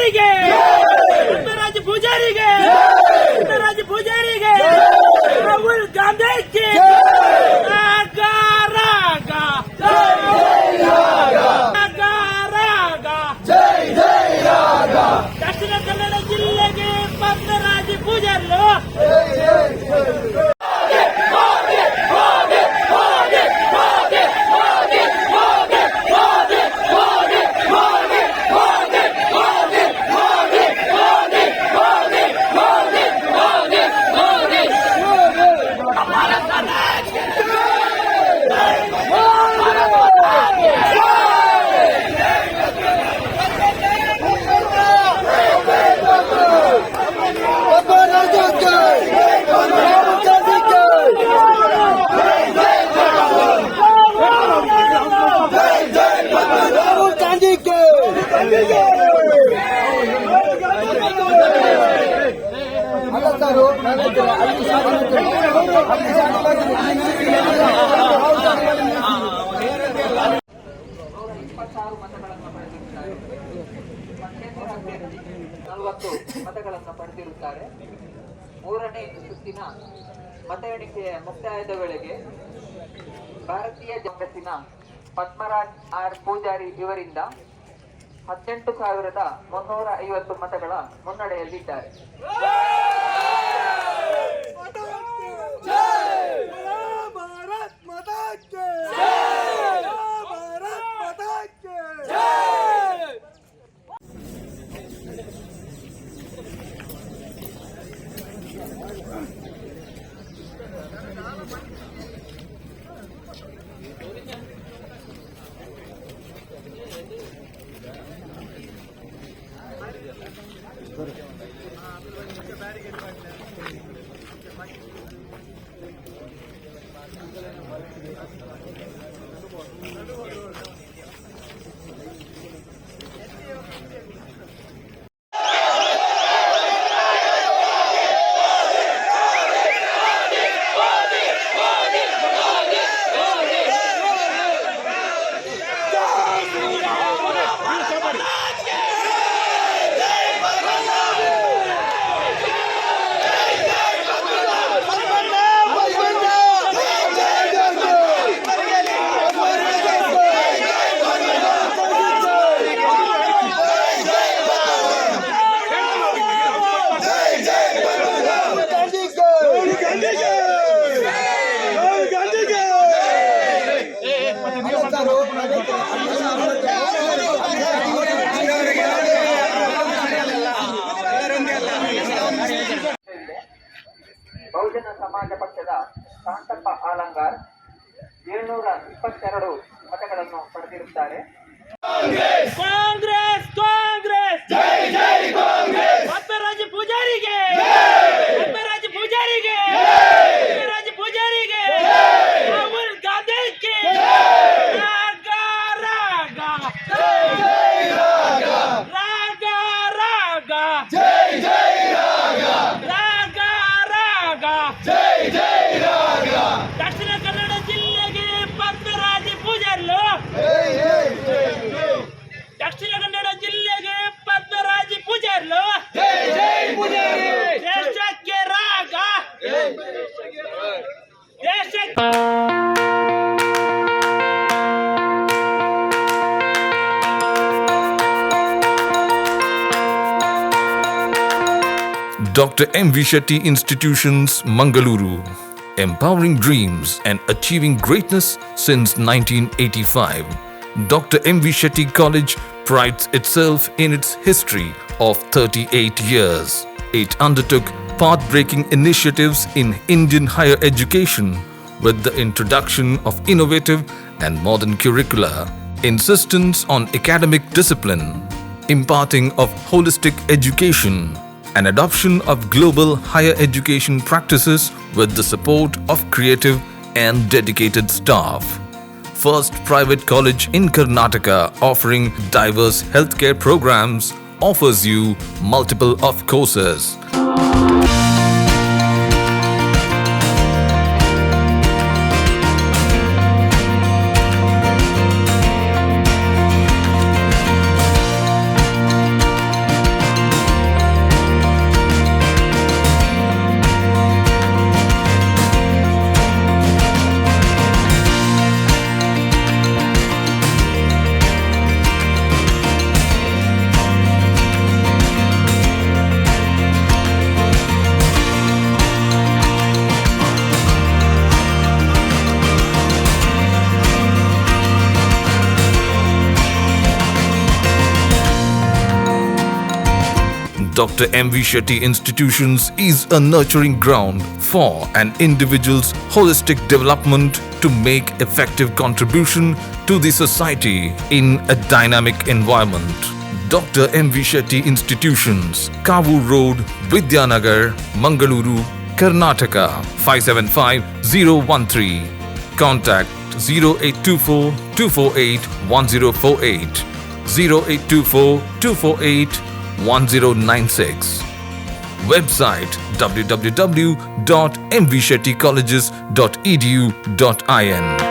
ಪೂಜಾರಿಗೆ, ಪದ್ಮರಾಜ ಪೂಜಾರಿಗೆ, ಪದ್ಮರಾಜ ಪೂಜಾರಿಗೆ, ರಾಹುಲ್ ಗಾಂಧಿಗೆ. ರಾಗ ರಾಗ ರಾಗ ರಾಗ. ದಕ್ಷಿಣ ಕನ್ನಡ ಜಿಲ್ಲೆಗೆ ಪದ್ಮರಾಜ ಪೂಜಾರ್ಲು. ರಾಹುಲ್ ಗಾಂಧಿಗೆ. ಅಲ್ಲ ಸರ್, ಅಲ್ಲಿ ಶಾಲೆ, ಅಲ್ಲಿ ಶಾಲೆ ರಾಹುಲ್ ಗಾಂಧಿ. 126 ಮತಗಳನ್ನು ಪಡೆದಿರುತ್ತಾರೆ. ಪಕ್ಷೇತರ ಅಭ್ಯರ್ಥಿ 40 ಮತಗಳನ್ನು ಪಡೆದಿರುತ್ತಾರೆ. ಮೂರನೇ ಸುತ್ತಿನ ಮತ ಎಣಿಕೆಯ ಮುಕ್ತಾಯದ ವೇಳೆಗೆ ಭಾರತೀಯ ಕಾಂಗ್ರೆಸ್ಸಿನ ಪದ್ಮರಾಜ್ ಆರ್ ಪೂಜಾರಿ ಇವರಿಂದ 18,350 ಮತಗಳ ಮುನ್ನಡೆಯಲ್ಲಿದ್ದಾರೆ. भारत माता की जय! भारत माता की जय! ರಾಹುಲ್ ಗಾಂಧಿಗೆ. ಇದೆ. ಬಹುಜನ ಸಮಾಜ ಪಕ್ಷದ ಶಾಂತಪ್ಪ ಆಲಂಗಾರ್ 722 ಮತಗಳನ್ನು ಪಡೆದಿರುತ್ತಾರೆ. ಕಾಂಗ್ರೆಸ್, ಕಾಂಗ್ರೆಸ್, ಜೈ ಜೈ ಕಾಂಗ್ರೆಸ್! ಪದ್ಮರಾಜ ಪೂಜಾರಿಗೆ, ಪದ್ಮರಾಜ ಪೂಜಾರಿಗೆ, ಪದ್ಮರಾಜ ಪೂಜಾರಿಗೆ! ರಾಹುಲ್ ಗಾಂಧಿಗೆ. ರಾಗ ರಾಗ ರಾಗ ರಾಗ ರಾಗ ರಾಗ. ದಕ್ಷಿಣ ಕನ್ನಡ ಜಿಲ್ಲೆಗೆ ಪದ್ಮರಾಜ ಪೂಜಾರ್ಲು. ದಕ್ಷಿಣ ಕನ್ನಡ ಜಿಲ್ಲೆಗೆ ಪದ್ಮರಾಜ ಪೂಜಾರ್ಲು. ದೇಶಕ್ಕೆ ರಾಗ, ದೇಶಕ್ಕೆ. Dr. M.V. Shetty Institutions, Mangaluru. Empowering dreams and achieving greatness since 1985. Dr. M.V. Shetty College prides itself in its history of 38 years. It undertook path breaking initiatives in Indian higher education with the introduction of innovative and modern curricula, insistence on academic discipline, imparting of holistic education, and adoption of global higher education practices with the support of creative and dedicated staff. First private college in Karnataka offering diverse healthcare programs, offers you multiple of courses. Dr. M.V. Shetty Institutions is a nurturing ground for an individual's holistic development to make effective contribution to the society in a dynamic environment. Dr. M.V. Shetty Institutions, Kavu Road, Vidyanagar, Mangaluru, Karnataka 575013. Contact 0824 248 1048, 0824 248 1096. Website www.mvshettycolleges.edu.in.